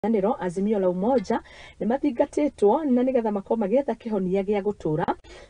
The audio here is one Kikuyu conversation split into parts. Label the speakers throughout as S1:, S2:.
S1: Ng'ethanĩro Azimio la Umoja nĩmathingatĩtwo na nĩgetha makorwo magĩetha kĩhonia gĩa gũtũra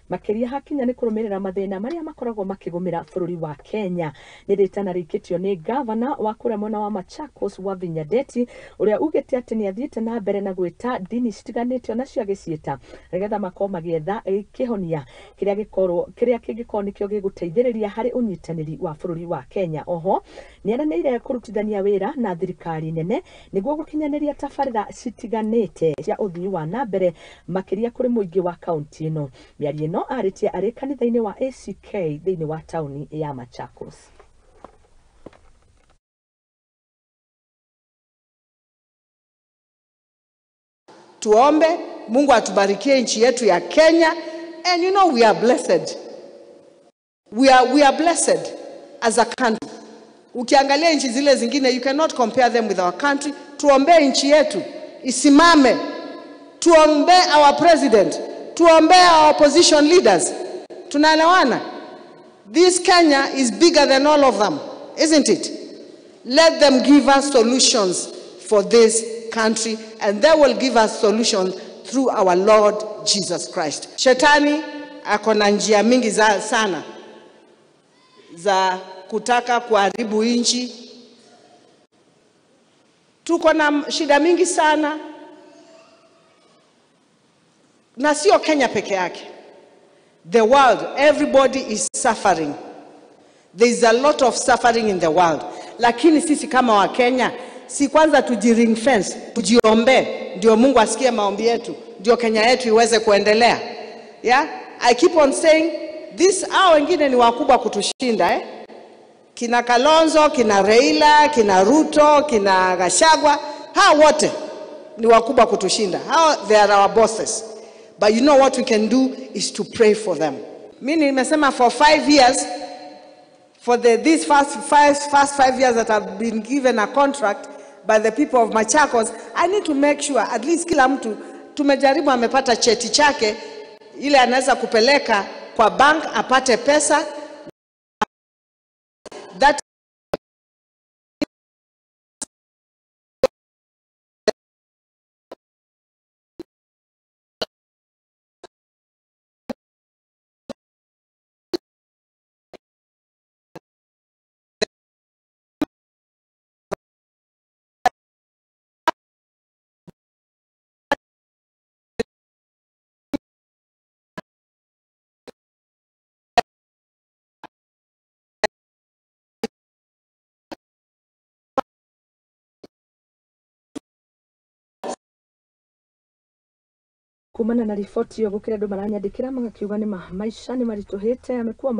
S1: makĩria hakinya nĩ kũrũmĩrĩra mathĩna marĩa makoragwo makĩgũmĩra bũrũri wa Kenya. Nĩ rĩtana rĩikĩtio nĩ gavana wa kũrĩa mwena wa Machakos Wavinya Ndeti ũrĩa ugĩte atĩ nĩ athiĩte na mbere na gwĩta ndini citiganĩte onacio agĩciĩta nĩgetha makorwo magĩetha kĩhonia kĩrĩa kĩngĩkorwo nĩkĩo gĩgũteithĩrĩria harĩ ũnyitanĩri wa bũrũri wa Kenya. Oho nĩeranĩire kũrutithania wĩra na thirikari nene nĩguo gũkinyanĩria tabarĩra citiganĩte cia ũthii wa na mbere makĩria kũrĩ mũingĩ wa kaunti ĩno. Mĩario ĩno arĩtie arĩ kanitha-inĩ wa ACK thĩinĩ wa taũni ya Machakos.
S2: Tuombe Mungu atubarikie nchi yetu ya Kenya, and you know we are blessed. We are blessed as a country. Ukiangalia nchi zile zingine, you cannot compare them with our country. Tuombe nchi yetu isimame. Tuombe our president. Tuombe our opposition leaders. Tunaelewana? This Kenya is bigger than all of them, isn't it? Let them give us solutions for this country, and they will give us solutions through our Lord Jesus Christ. Shetani ako na njia mingi sana za kutaka kuharibu nchi. Tuko na shida mingi sana, na sio Kenya peke yake. The world, everybody is suffering. There is a lot of suffering in the world. Lakini sisi kama wa Kenya, si kwanza tuji-ring fence, tujiombe, ndio Mungu asikie maombi yetu, ndio Kenya yetu iweze kuendelea. Yeah? I keep on saying this, hao wengine ni wakubwa kutushinda, eh? Kina Kalonzo, kina Raila, kina Ruto, kina Gachagua, hao wote ni wakubwa kutushinda. Hao, they are our bosses. But you know what we can do is to pray for them. Mimi nimesema for 5 years, for these first 5 years that I've been given a contract by the people of Machakos, I need to make sure at least kila mtu tumejaribu amepata cheti chake ile anaweza kupeleka kwa bank apate pesa. That
S1: Kumana na riboti iyo gukira andu maranyandikira magakiuga ni maisha ni marituhite amekuwa